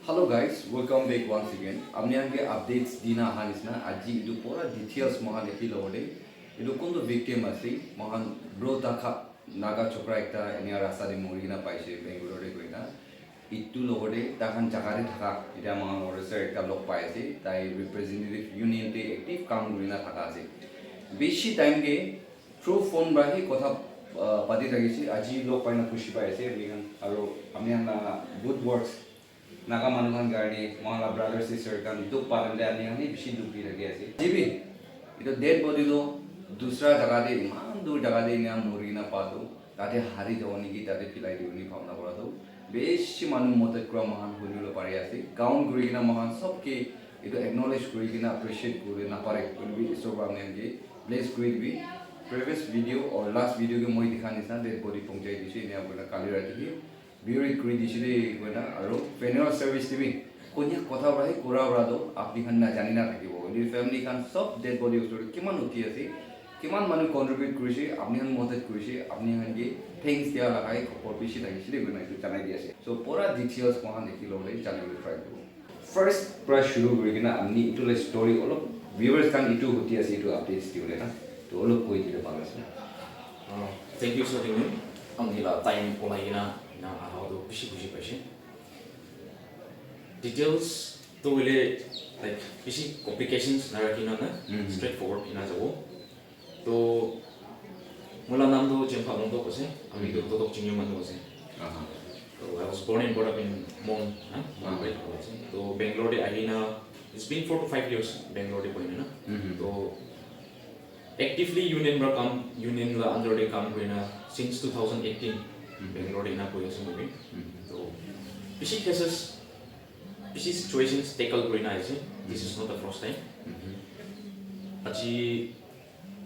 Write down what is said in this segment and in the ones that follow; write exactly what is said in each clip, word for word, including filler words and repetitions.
Hello guys, welcome back once again. Apni khan ke updates dina aha nisna, aji etu pura details moikhan ekhi lobo de. Etu kuntu victim ase, moikhan bro Takha Naga chokra ekta enia rasta de mori kena paise Bangalore de koina. Etu logo de takhan jaga de thaka, etia moikhan officer ekta log pai ase, tai representative union de active kam kuri na thaka ase. Bishi time de through phone para hi kotha, ah, pati thakise, aji log pai na khushi pai ase apni khan. Aru apni khan la good works. Naga manu khan karne, moikhan la brother sister khan dukh pa time te ami khan bi bishi dukh di thaki ase. Ji bi, etu dead body toh dusra jaga te, eman dur jaga te enia mori kena pa toh, tate hari jabo niki, tate philai dibo niki bhabna kura toh, bishi manu madad kura moikhan huni bole pari ase. Count kuri kena moikhan sob ke etu acknowledge kuri kena appreciate kuri na pare, koile bi Isor para ami khan ke bless kuri dibi. Previous video or last video ke moi dikha nisna dead body pohonchai dise, enia kuri na kali rati ke buried kuri dise de koina, aru funeral service te bi konyak kotha para hi kura para toh apni khan na jani na thakibo. Etu family khan sob dead body osor te kiman uthi ase, kiman manu contribute kurise, apni khan madad kurise, apni khan ke thanks dia laga hi khobor bishi thakise de koina etu janai di ase. So pura details moikhan ekhi logo de jani bole try kuribo. First para shuru kuri kena ami etu la story olop viewers khan etu huti ase, etu updates dibole na, to olop koi dile bhal ase. Ah, thank you, Sir Dingwin. Ami la time olai kena na aha toh bishi khushi paise. Details toh hoile, like, bishi complications narakhi na na, Mhm. straightforward ena jabo. To, moi la naam toh Jempa Longtok ase, ami toh Mhm. Totok Chingyo manu ase. Aha. To, I was born and brought up in Mon, ha? Mon Aha. Right, ase. To, Bangalore de ahi na, it's been four to five years Bangalore de bohi na. Mhm. To, actively union para kam, union la under de kam kuri na since two thousand eighteen Mhm. Bangalore de ena bohi ase moi bi. Mhm. To, bishi cases, bishi situations tackle kuri na ase. This is not the first time. Mhm. Aji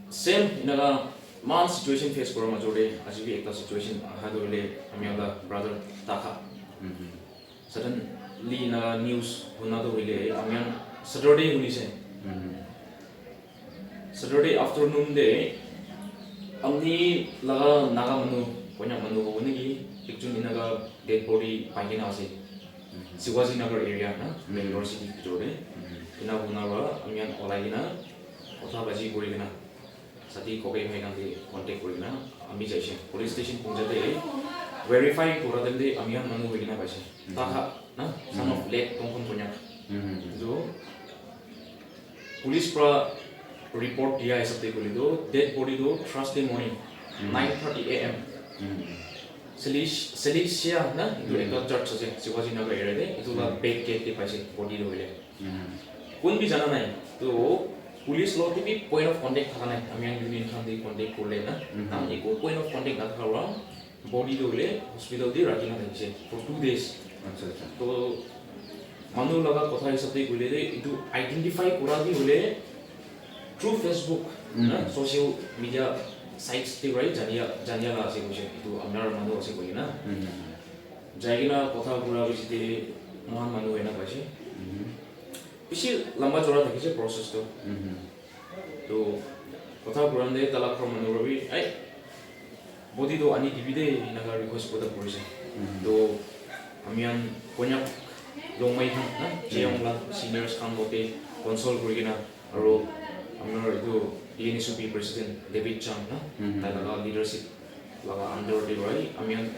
same enaka eman situation face kura major de aji bi ekta situation aha toh hoile ami khan la brother Takha. Mhm. Suddenly enaka news huna toh hoile ami khan Saturday hunise. Mhm. Saturday afternoon de ami laga Naga manu, Konyak manu hobo niki, ekjon enaka dead body pai kena ase. Mhm. Shivaji Nagar area na, Mhm. Bangalore city bitor de. Mhm. Ena huna para ami khan olai kena, kotha baji kuri kena, sati kokai bhai khan ke contact kuri kena, ami jaise. Police station punja de verify kura time de ami khan manu hoi kena paise. Mhm. Takha, na, son of Mhm. late Tongkhon Konyak. Mhm. Etu police para report dia hisab de koile toh, dead body toh Thursday morning, Mhm. nine thirty A M. Mhm. Celic-, Celicia na, etu Mhm. ekta church ase, Shivaji Nagar area de, etu la Mhm. back gate de paise, body toh hoile. Mhm. Kun bi jana nai, toh police logot bi point of contact thaka nai, ami khan union khan de contact kurle na, Mhm. ami eku point of contact nathaka para, body toh hoile hospital te rakhi na thakise for two days. Acha, acha. To manu laga kotha hisab te koile de etu identify kura bi hoile through Facebook, Mm. na, social media sites te para jania, jania la ase koise, etu amar manu ase koile na. Mm. Jai kena kotha kura bishi te mohan manu hoina paise. Mm. Bishi lamba chora thakise process to. Mm. To kotha kuran de tala khor manu para bi, "Ai, body to ani dibi de," enaka request kota kurise. Mhm. To ami khan Konyak Longmai khan na, Mhm. Cheyong la seniors khan logote consult kuri kena, aro ami khan etu D N S O P president David Chang na, Mhm. tai laga leadership laga under de para ami khan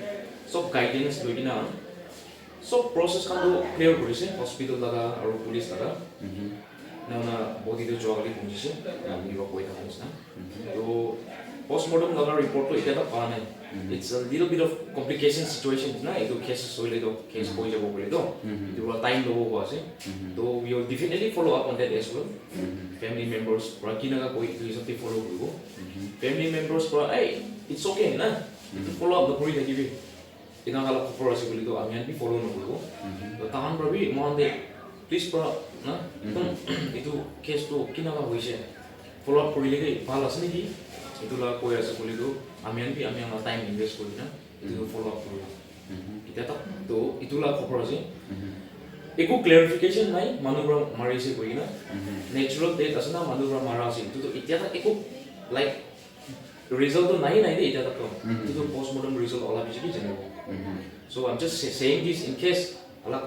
sob guidance loi kena, sob process khan toh clear kurise, hospital laga aro police laga. Mhm. Ena hoina body toh Joakhali punchise, ami para koi thaka nishina. Mhm. Toh postmortem laga report toh etia tak pa nai. Mhm. It's a little bit of complication situation na, etu cases hoile toh, case Mhm. hoi jabo koile toh. Mhm. Etu para time lobo koi ase. Mhm. Toh we will definitely follow up on that as well. Mhm. Family members para kinaka koi, etu hisab te follow kuribo. Mhm. Family members para, "Hey, it's okay na, etu Mhm. follow up nokori thakibi." Ena kala khobor ase koile toh ami khan bi follow nokuribo. Mhm. Toh tahan para bi mohan te please para na, Mhm. etu case toh kinaka hoise, follow up kurile ke bhal ase niki? Etu la koi ase koile toh ami khan bi ami khan la time invest kuri kena etu toh Mhm. follow up kuribo. Mhm. Etia tak toh etu la khobor ase. Mhm. Eku clarification nai, manu para mari ase koi kena. Mhm. Natural death ase na, manu para mara ase. Etu toh etia tak eku, like, result toh nai nai de etia tak toh. Mhm. Etu toh postmortem result ola piche bi janibo. Mhm. So I'm just sa-, saying this in case alak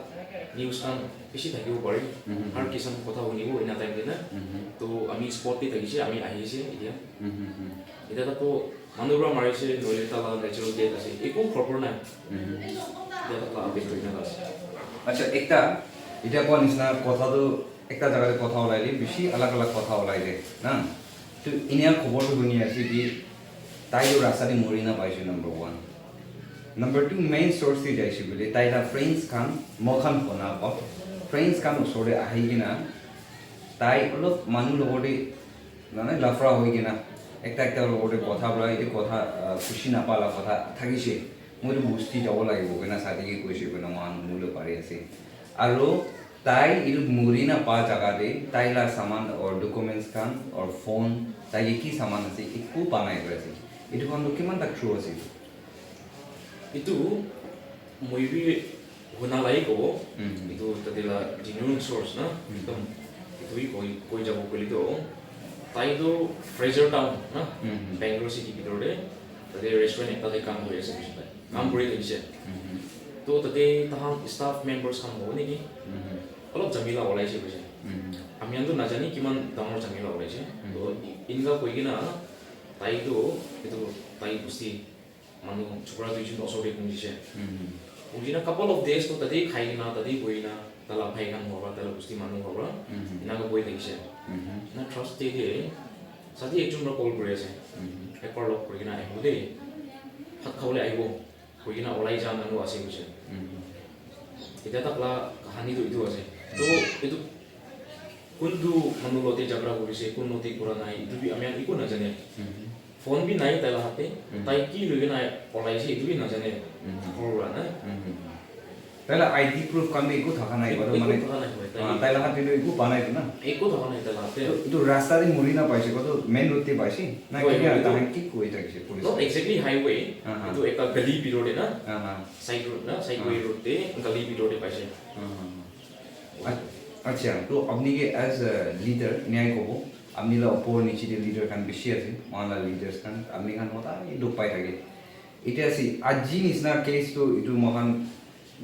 news khan bishi thakibo pare. Mhm. Har kisam kotha hunibo ena time te na. Mhm. To ami spot te thakise, ami ahise etia. Mhm, mhm. Etia tak to manu para marise, noile tala natural death ase. Eku khobor nai. Mhm. Etia tak la update hoina ase. Acha, ekta, etia koa nisna kotha tu ekta jaga te kotha ulai le, bishi alag alag kotha ulai le, na? To inia khobor tu huni ase ki, tai tu rasta te mori na paise, number one. Number two, main source te jaise bole, tai la friends khan, mo khan hona pa, friends khan usor te ahi kena, tai olop manu logot te, mane lafra hoi kena, ekta ekta logot te kotha para, etu kotha, ah, khushi napa la kotha thakise. Moi tu bosti jabo lagibo kena sadi ke koise koina mohan huni le pari ase. Aro tai etu mori na pa jaga te, tai la saman or documents khan or phone, tai ke ki saman ase, eku pa nai koi ase. Etu khan tu kiman tak true ase etu? Etu moi bi huna lai kobo. Mhm. Etu tate la genuine source na, Mhm. ekdom etu bi koi, koi jabo koile to, tai to Fraser Town na, Mhm. Bangalore city bitor te, tate restaurant ekta te kam kuri ase koise tai. Kam kuri thakise. Mhm. To tate tahan staff members khan hobo niki? Mhm. Olop jamila olaise koise. Mhm. Ami khan to najani kiman dangor jamila olaise. Mhm. To i-, inka koi kena tai to etu tai bosti manu chokra duijon osor te punjise. Mhm. Punji na couple of days to tate khai kena, tate bohi na, tala bhai khan hobo, tala bosti manu hobo, Mhm. enaka bohi thakise. Mhm. Na Thursday te sadi ekjon para call kuri ase. Mhm. Ekbar log kuri kena ahibo de. Bhat khabole ahibo. Koi kena olai ja manu ase koise. Mhm. Etia tak la kahani tu etu ase. To etu kuntu manu lote jhagara kurise, kun lote kura nai, etu bi ami khan eku najane. Mhm. Phone bi nai tai la hath te. Mhm. Tai ki loi kena olai ase, etu bi najane. Mhm. Ghor para na. Mhm. Tai la I D proof khan bi eku thaka nai, Eku, eku mane, thaka nai, hoi, tai ah, tai la hath te eku pa nai na. Eku thaka nai tai la hath te. Etu, etu rasta te mori na paise, koto main road te paise. Na Hoi, ki hoi, etu tahan ki koi thakise police? Not exactly highway, Aha. etu ekta gali bitor te na. Aha. Side road na, sideway Ah. road te, gali bitor te paise. Ah. Ach-, acha, to apni ke as a leader, nyai kobo, apni la upor niche te leader khan bishi ase, mohan la leaders khan, apni khan hodai dukh pai thake. Etia ase, aji nisna case to etu mohan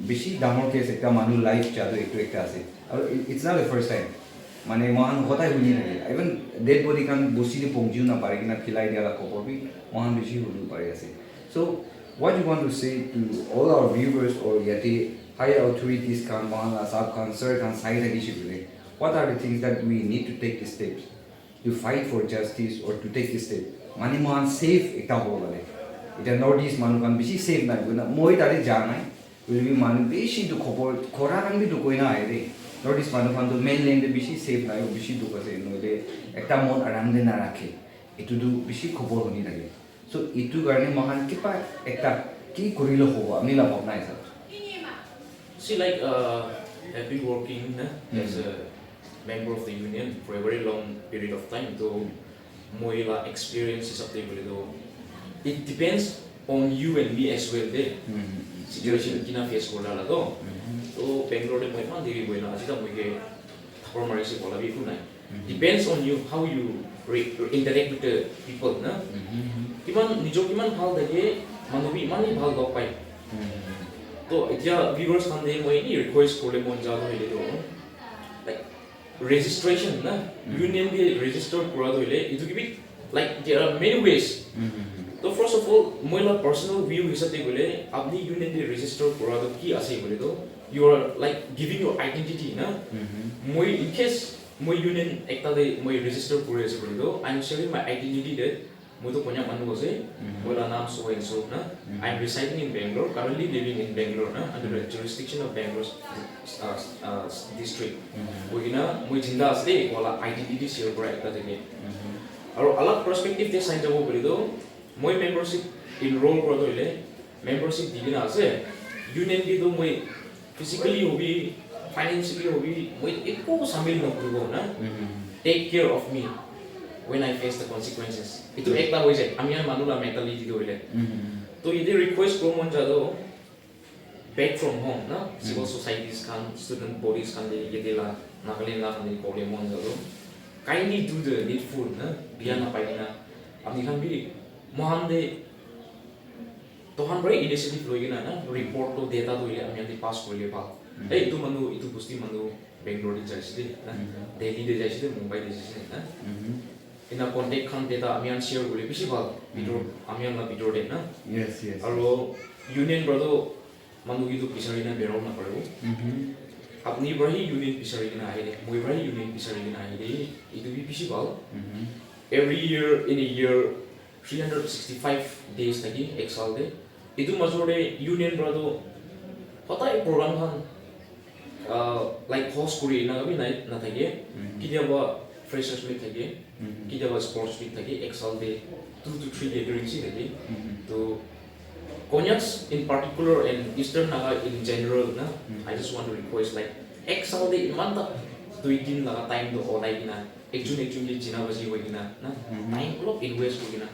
bishi dangor case ekta manu life ja to etu ekta ase. Aru i-, it's not the first time. Mane mohan hodai huni thake. Even dead body khan bosti te pongji na pare kena philai dia la khobor bi mohan bishi huni pari ase. So, what you want to say to all our viewers or yate higher authorities khan, mohan la sahab khan, sir khan sai thakise koile, what are the things that we need to take the steps to fight for justice or to take the step? Mane mohan safe ekta hobo lage. Etia North East manu khan bishi safe nai koina, moi tate ja nai. Hoile bi manu bishi tu khobor, khora khan bi tu koina ahe de. North East manu khan tu mainland te bishi safe nai, bishi dukh ase, nohoile ekta mon aram te na rakhe. Etu tu bishi khobor huni thake. So, etu karne moikhan kiba ekta ki kurile hobo, ami la bhabna hisab te? See, like, uh, I've been working na, as a member of the union for a very long period of time. To moi la experience hisab te bole to, it depends on you and me as well de. Situation kina face kurna la to. To Bangalore te moi iman deri bohi na, aji tak moi ke thapor mari se bola bi eku nai. Depends on you how you re-, interact with the people na. Kiman, nijo kiman bhal thake, manu bi iman hi bhal log pai. To etia viewers khan te moi ini request kurle mon ja to hoile to, like, registration na, union te register kura to hoile, etu ki bi, like, there are many ways. To first of all, moi la personal view hisab te koile, apni union te register kura to ki ase koile to, you are, like, giving your identity na. Moi in case moi union ekta te moi register kuri ase koile to, I am sharing my identity that moi to Konyak manu ase, moi la naam so and so na. I am residing in Bangalore, currently living in Bangalore na, under the jurisdiction of Bangalore, uh, uh, district. Koi kena moi jinda ase de, wala identity share kura ekta thake. Aru alag perspective te sai jabo koile to, moi membership enroll kura to hoile, membership di kena ase, union te to moi physically hobi, financially hobi, moi ekko shamil nokuribo na. Take care of me when I face the consequences. Etu ekta hoi jai, ami khan manu la mentality tu hoile. To yate request kuro mon ja to, back from home na, civil societies khan, student bodies khan de, yate la, Nagaland la khan de kobole mon ja to, kindly do the needful na, biya na pai kena, ami khan bi, mohan de, Tohan para initiative loi kena na, report to data to hoile ami khan te pass kurile bhal. Hey, itu manu, itu bosti manu Bangalore te jaise de, na? Delhi te jaise de, Mumbai te jaise de, na? Ena contact khan te ta ami khan share kule bishi bhal. Bitor, ami khan la bitor te, na? Yes, yes. Aro union para to manu ki to bisari na berao na paribo. Apni para hi union bisari kena ahi de, moi para hi union bisari kena ahi de, itu bi bishi bhal. Every year, in a year, three hundred sixty-five days thaki ek saal te. Itu major te union para to hotai program khan, uh, like host kuri ena bi nai, na thake. Kitiaba freshers meet thake, kitiaba sports meet thake, ek saal te two to three gatherings hi thake. To Konyaks in particular and Eastern Naga in general, na, I just want to request, like, ek saal te iman ta dui din laga time to olai kena ekjun ekjun ke jina baji hoi kena, na, time olop invest kuri kena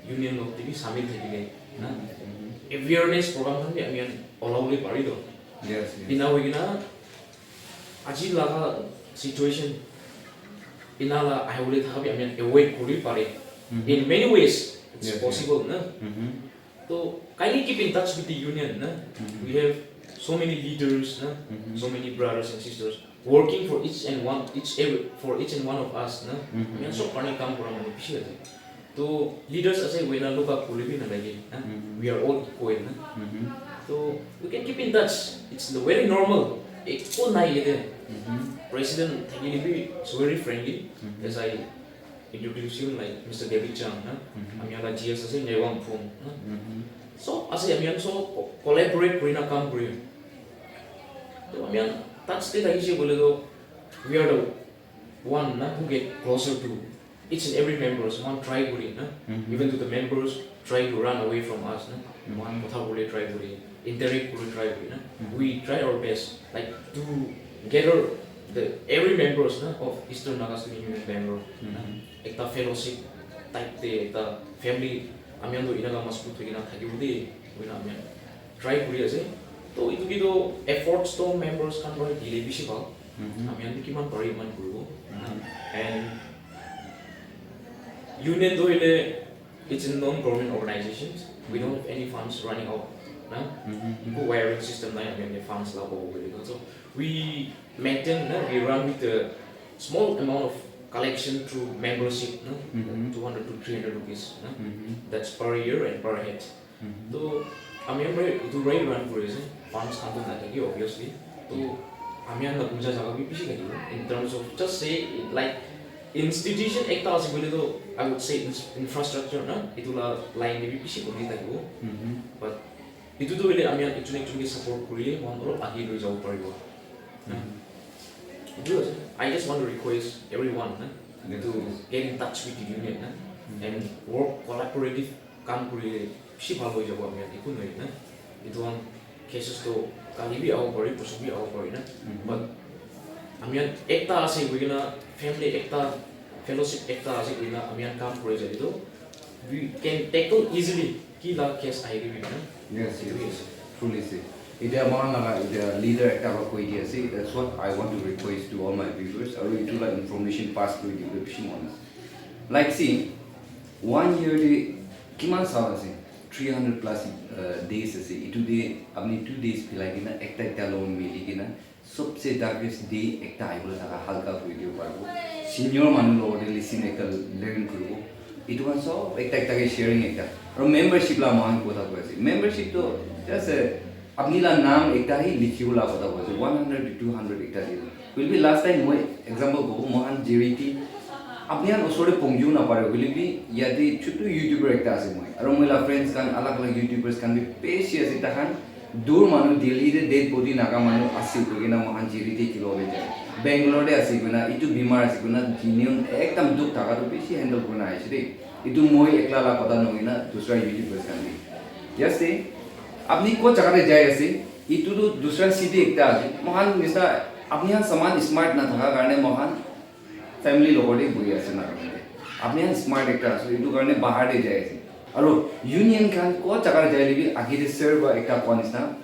union log te bi samil thakile, na, awareness program khan bi ami khan olabole pari to. Yes, yes. Ena hoi kena aji laga situation ena la ahibole thaka bi ami khan avoid kuri pare. In many ways, it's possible, na. So kindly keep in touch with the union, na. We have so many leaders, na, so many brothers and sisters working for each and one, each every, for each and one of us, na. Ami khan sob karne kam kura manu bishi ase. To leaders ase, we na look up kuri bi na lage, na. We are all equal, na. So we can keep in touch. It's very normal. Ekko nai yate. President thakile bi, it's very friendly. As I introduce him, like, Mister David Chang, na? Ami khan la G S ase, Newang Phum, na? So, ase, ami khan so co-, collaborate kuri na kam kuri. To ami khan touch te thakise bole to, we are the one, na, who get closer to each and every members, one try kuri, na? Even though the members try to run away from us, na? One kotha bole try kuri, interact kuri try kuri, na? We try our best, like, to gather the every members, na, of Eastern Naga Student Union Bangalore, na? Ekta fellowship type te, ekta family, ami khan to enaka masbut hoi kena thakibo de, koi na ami khan try kuri ase. To itu ki to efforts to members khan para dile bishi bhal. Ami khan bi kiman pare iman kuribo. And union to hoile, it's a non-government organization. We don't have any funds running out, na? Eko wiring system nai ami khan ke funds la bobo bole. So we maintain, na, we run with a small amount of collection through membership, na? Two hundred to three hundred rupees, na? That's per year and per head. To ami khan para itu para run kuri ase, funds khan to nathake, obviously. To ami khan la puja jaga bi bishi thakibo. In terms of, just say, like, institution ekta ase koile to, I would say, ins-, infrastructure, na, itu la line te bi bishi komi thakibo. But itu to hoile ami khan ekjun ekjun ke support kurile moikhan olop age loi jabo paribo. Itu ase. I just want to request everyone, na, to get in touch with the union, na, and work collaborative, kam kurile bishi bhal hoi jabo ami khan, eku nohoi na. Etu khan cases to kali bi ahibo pare, porsu bi ahibo pare na. But ami khan ekta ase koi kena, family ekta, fellowship ekta ase koi kena ami khan kam kuri jale to, we can tackle easily ki la case ahi bi na. Yes, yes, yes. Truly say. Etiya moikhan laga etiya leader ekta para koi di ase. That's what I want to request to all my viewers. Aru etu la information pass kuri dibole bishi mon ase. Like, see, one year te kiman saal ase? Three hundred plus, uh, days ase. Etu te apni two days philai kena, ekta ekta logot mili kena, sobse darkest day ekta ahi bole thaka halka kuri dibo paribo. Senior manu logot te listen ekta learn kuribo. Etu khan sob ekta ekta ke sharing ekta. Aru membership la moikhan kotha koi ase. Membership to just, uh, apni la naam ekta hi likhibo la kotha koi ase, one hundred to two hundred ekta te. Hoile bi last time moi example kobo, moikhan J R T, apni khan osor te pongjibo na pare, hoile bi yate chutu YouTuber ekta ase moi. Aru moi la friends khan, alag alag YouTubers khan bi bishi ase, takhan dur manu Delhi te dead body Naga manu ase koi kena moikhan J R T te kilo bole jai. Bangalore te ase koi na, etu bimar ase koi na, genuine ekdam dukh thaka tu bishi handle kuri na aise de. Etu moi ekla la kotha nohoi na, dusra YouTubers khan bi. Yes, de. Apni kot jaga te jai ase, etu tu dusra city ekta ase. Moikhan nisna, apni khan saman smart na thaka karne moikhan family logot te bohi ase na karne. Apni khan smart ekta ase, etu karne bahar te jai ase. Aru union khan kot jaga te jai le bi age te sir para ekta koa nisna,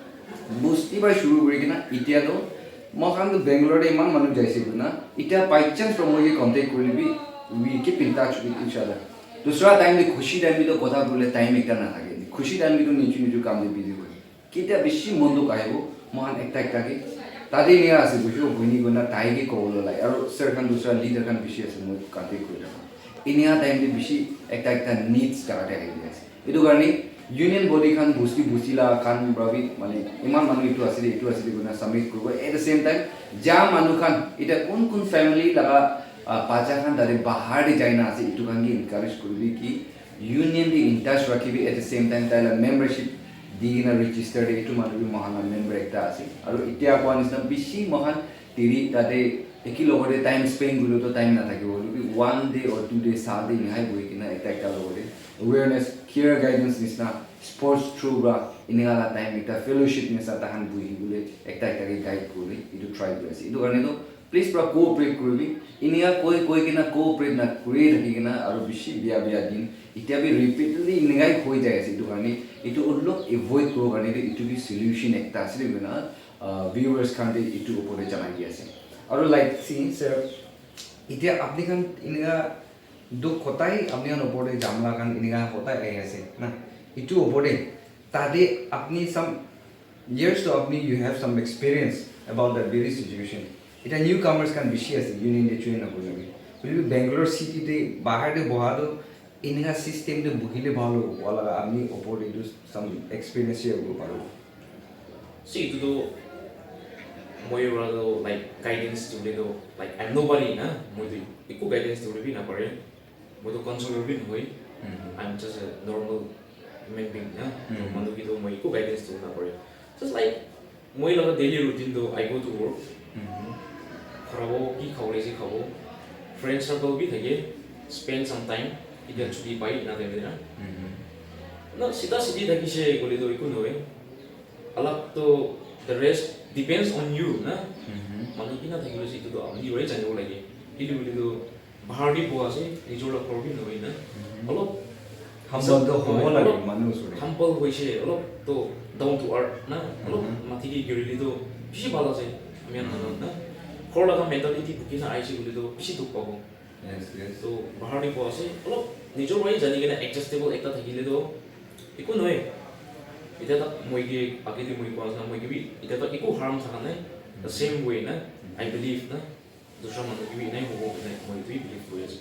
bosti para shuru kuri kena, etiya to moikhan to Bangalore te iman manu jaise koi na, etiya by chance para moi ke contact kurile bi, we keep in touch with each other. Dusra time te khushi time te to kotha kurile time ekta na thake. Khushi time te to niju niju kam te busy hoi. Ketia bishi mon dukh ahibo, moikhan ekta ekta ke Tate enia ase, bujibo, buini koina tai ke kobo lolai. Aru sir khan dusra leader khan bishi ase, moi contact kuri thaka. Enia time te bishi ekta ekta needs jaga te ahi ase. Etu karne union body khan busti busti la khan pra bi mane iman manu etu ase de, etu ase de koina submit kuribo. At the same time, ja manu khan eta kun kun family laga, ah, bacha khan tate bahar de jaina ase, etu khan ke encourage kuribi ki union de in touch rakhibi. At the same time, tai la membership di kena register de etu manu bi moikhan la member ekta ase. Aru etia koa nisna bishi moikhan tiri tate eki logote time spend kuribo to time nathakibo. Hoilebi one day or two day sa de nihai boi kena ekta ekta logote awareness, clear guidance nisna sports through pra enika la time ekta fellowship nisna tahan buhi bole ekta ekta ke guide kuribole etu try kuri ase. Etu karne to please pra cooperate kuribi. Inika koi koi kena cooperate na kuri thaki kena aru bishi bia bia din etia bi repeatedly inikai hoi jai ase. Etu karne etu olop avoid kuribo karne to etu bi solution ekta ase koina, ah, viewers khan te etu opor te janai di ase. Aru like, see sir, etia apni khan inika dukh hotai apni khan opor te jamla khan inika hotai ahi ase na, etu opor te tate apni some years to apni you have some experience about that very situation. Eta newcomers khan bishi ase union te join na kuri lage. Hoilebi Bangalore city te bahar te boha to enika system te buhile bhal hobo koa laga apni opor te etu some experience share kuribo paribo? See, etu to moi para to like guidance dibole to like I'm nobody na, moi to eku guidance dibole bi napare, moi to counselor bi nohoi, I'm just a normal human being na, manu ki to moi eku guidance dibole napare, just like moi laga daily routine to I go to work, khara bo ki khabo le ase khabo, friend circle bi thake, spend some time, etia chuti pai na time te na, na sida sidi thakise koile to eku nohoi. Alak to the rest depends on you na. Manu kina thakile ase etu to apni para janibo lage. Kile koile to bahar te boha ase, nijor la ghor bi nohoi na. Olop humble to hobo lage manu usor te. Humble hoise, olop to down to earth na. Olop mati ke girile to bishi bhal ase. Ami khan na ghor laga mentality bukhi na aise koile to bishi dukh pabo. Yes, yes. To bahar te boha ase, olop nijor para jani kena adjustable ekta thakile to eku nohoi. Etia tak moi ke age te moi koa ase na, moi ke bi etia tak eku harm thaka nai. The same way na, I believe na, dusra manu ke bi enai hobo enai moi etu believe kuri ase.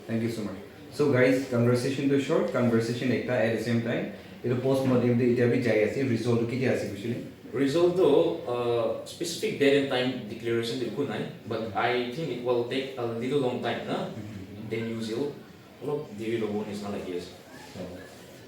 Thank you so much. So guys, conversation to short, conversation ekta at the same time. Etu post mortem te etia bi jai ase, result to ketia ase kuisile? Result to, uh, specific date and time declaration to eku nai, but I think it will take a little long time na, than usual. Olop deri lobo nisna lagi ase.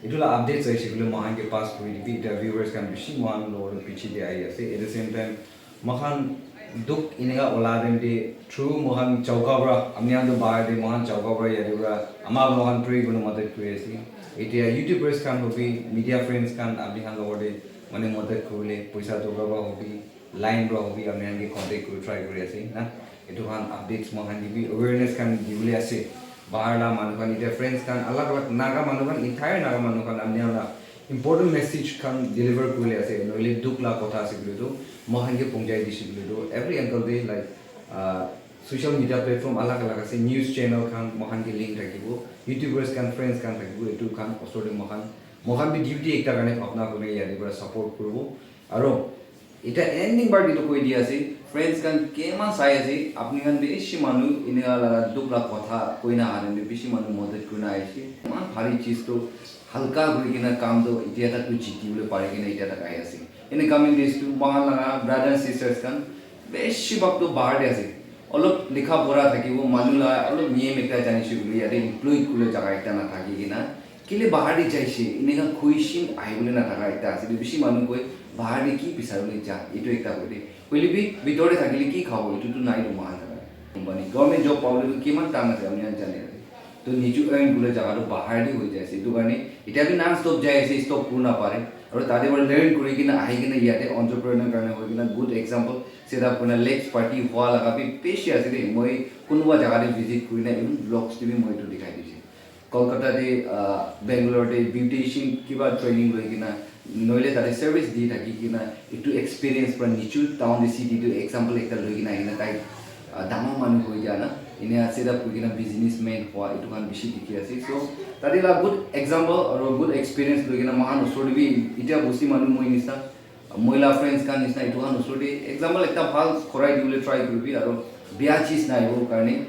Etu la updates aise koile moikhan ke pass kuri dibi, eta viewers khan bishi moikhan logot piche te ahi ase. At the same time, moikhan dukh enika ola time te through moikhan chowka para, ami khan to bahar te, moikhan chowka para yate para ama moikhan pray kurina madad kuri ase. Etia YouTubers khan hobi, media friends khan, ami khan logot te mane madad kuribole, poisa dorkar para hobi, line para hobi, ami khan ke contact kuri try kuri ase na. Etu khan updates moikhan ke bi awareness khan dibole ase. Bahar la manu khan, etia friends khan, alag alag Naga manu khan, entire Naga manu khan, ami khan la important message khan deliver kuribole ase. Nohole dukh la kotha ase koile tu, moikhan ke punjai dise koile tu, every angle te, like, uh, social media platform alag alag ase, news channel khan moikhan ke link thakibo, YouTubers khan, friends khan thakibo, etu khan osor te moikhan, moikhan bi duty ekta karne bhabna kurina yate para support kuribo. Aro eta ending part etu koi di ase, friends khan kiman sai ase, apni khan bishi manu enika laga dukh la kotha koina aha time te bishi manu madad kurina aise. Iman bhari cheez to halka kuri kena kam to etia tak to jiti bole pari kena etia tak ahi ase. In the coming days to moikhan laga brother and sisters khan bishi bhag to bahar te ase. Olop likha pora thakibo, manu laga olop niyam ekta janise koile yate employed kuri jaga ekta nathaki kena kile bahar te jaise, enika khushi ahibole nathaka ekta ase. Bishi manu koi, "Bahar te ki bisaribole ja?" Etu ekta koi de. Hoile bi, bitor te thakile ki khabo? Etu tu nai tu moikhan laga company. Government job pabole tu kiman tan ase, ami khan jane ase. To niju earn kule jaga tu bahar te hoi jai ase. Etu karne, etia bi non stop jai ase, stop kuri na pare. Aru tate para learn kuri kena ahi kena yate entrepreneur karne hoi kena good example set up kurina Lex Party hua laga bi bishi ase de. Moi kunuba jaga te visit kurina even vlogs te bi moi etu dikhai dise. Kolkata te, ah, Bangalore te beautician kiba training loi kena, nohole tate service di thaki kena, etu experience para nichu town te city te example ekta loi kena ahina tai, ah, dangor manu hoi jana, enia set up kuri kena businessman hua etu khan bishi dikhi ase. So, tate la good example aru good experience loi kena moikhan osor te bi etia bosti manu moi nisna, Moi la friends khan nisna etu khan osor te example ekta bhal korai dibole try kuribi, aro bia cheez nai hobo karne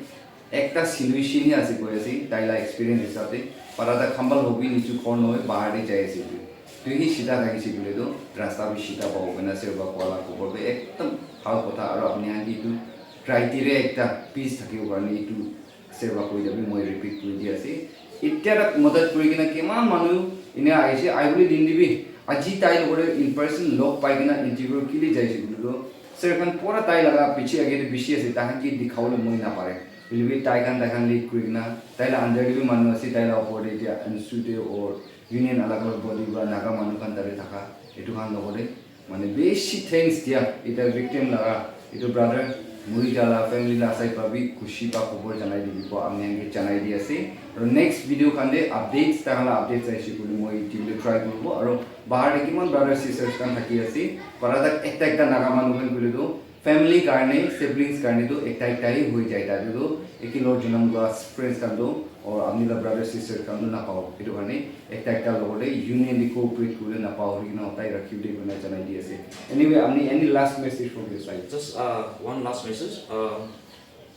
ekta solution hi ase koi ase, tai la experience hisab te para ta khambal hobi nichu khor nohoi bahar te jai ase koile. Tu hi sida thakise koile tu rasta bi sida pabo koina serba koa la khobor tu ekdam bhal kotha, aro apni khan ke etu criteria ekta peace thakibo karne etu serba koi jabi, moi repeat kuri di ase. Itya tak madad kuri kena kiman manu ina aise, ahibole din te bi aji tai logote in person log pai kena interview kile jaise koile tu sir khan pura tai laga piche age te bishi ase, tai khan ke dikhabole moi napare. Hoile bi tai khan, tai khan lead kuri kena tai la under te bi manu ase, tai la opor te itya ansu te or union alag alag body para naga manu khan tate thaka, etu khan logote mane bishi thanks dia, eta victim laga, etu brother muri jala family la side pa bi khushi pa khobor janai dibi ko ami khan ke janai di ase. Aro next video khan te updates, ta khan la updates aise koile moi dibole try kuribo. Aro bahar te kiman brother sisters khan thaki ase, para tak ekta ekta naga manu khan koile tu family karne, siblings karne tu ekta ekta hi hoi jai, tate tu ekelog janam lua friends khan tu or apni la brother sister khan tu napao. Etu karne ekta ekta logote union te cooperate kuribole napao hoikena tai rakhibo de koina janai di ase. Anyway, apni any last message from your side? Just uh, one last message. Uh,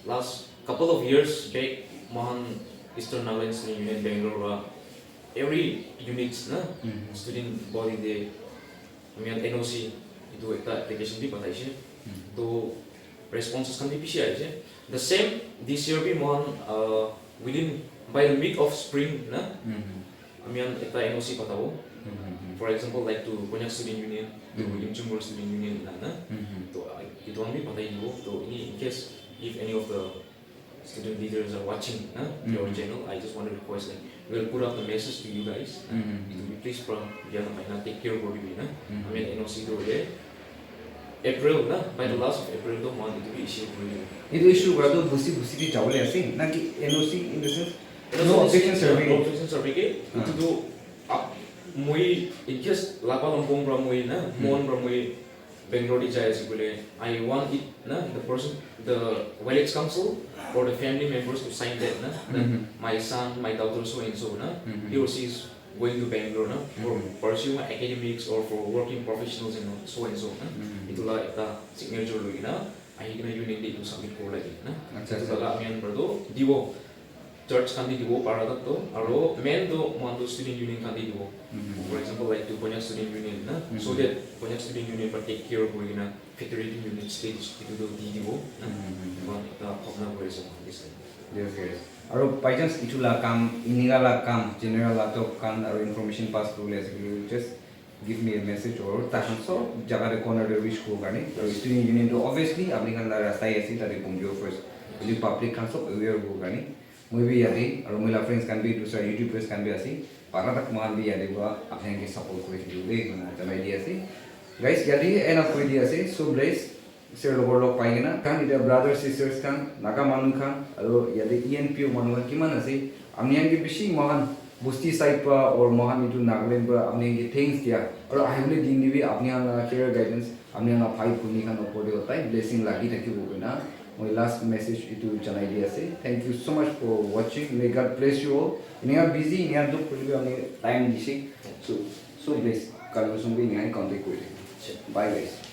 last couple of years back, mohan Eastern Nagaland Student Union Bangalore wa every units na student body de ami khan N O C etu ekta application bi pathaise. To responses khan bi bishi ahise. The same this year bi mohan uh, within by the mid of spring na ami khan ekta N O C pathabo. For example, like to Konyak Student Union, to Yimchung Student Union na na. To uh, etu khan bi pathai dibo. To in case if any of the student leaders are watching na your channel, I just want to request like we'll put up the message to you guys. It will be please pra dia na na take care kori bi na. I mean N O C to le April na, by the last of April to mohan etu bi issue kori dibo. Etu issue kora tu busi busi ki jabole ase na ki N O C in the sense no objection survey? No objection survey ke etu tu moi in case lapa lampong pra moi na mon pra moi Bangalore te jai ase koile, I want it na the person, the village council or the family members to sign that na that my son, my daughter so and so na he or she is going to Bangalore na for pursuing academics or for working professionals and so and so na etu la ekta signature loi kena ahi kena union te etu submit kori lage na. Etu laga ami khan para tu dibo. Church khan te dibo para tak to, aro main to mohan to student union khan te dibo. For example, like to Konyak Student Union na, so that Konyak Student Union para take care kori kena federating unit stage etu to di dibo na. Mohan ekta bhabna kori ase mohan this time. Yes, yes. Aro by chance etu la kam, inika la kam, general la to khan aro information pass kori le ase koile just give me a message or ta khan sob jaga te corner te reach koribo karne. Aro student union to obviously apni khan la rasta hi ase, tate pongjo first. Hoile public khan sob aware koribo karne. Moi bi yate, aro moi la friends khan bi, dusra YouTubers khan bi ase, para tak mohan bi yate pra apni khan ke support kuri thakibo de, koina janai di ase. Guys, yate end up kuri di ase. So bless, sir logor log pai kena. Khan etia brother sisters khan, Naga manu khan, aro yate E N P O manu khan kiman ase, apni khan ke bishi mohan bosti side pra or mohan etu Nagaland pra apni khan ke thanks dia. Aro ahibole din te bi apni khan la care guidance, apni khan la bhai bhoni khan opor te hotai blessing lagi thakibo koina moi last message etu janai di ase. Thank you so much for watching. May God bless you all. Inika busy, inika dukh kuri bi apni time dise. So, so bless. Kali usung bi inika contact kuri thakibo. Bye guys.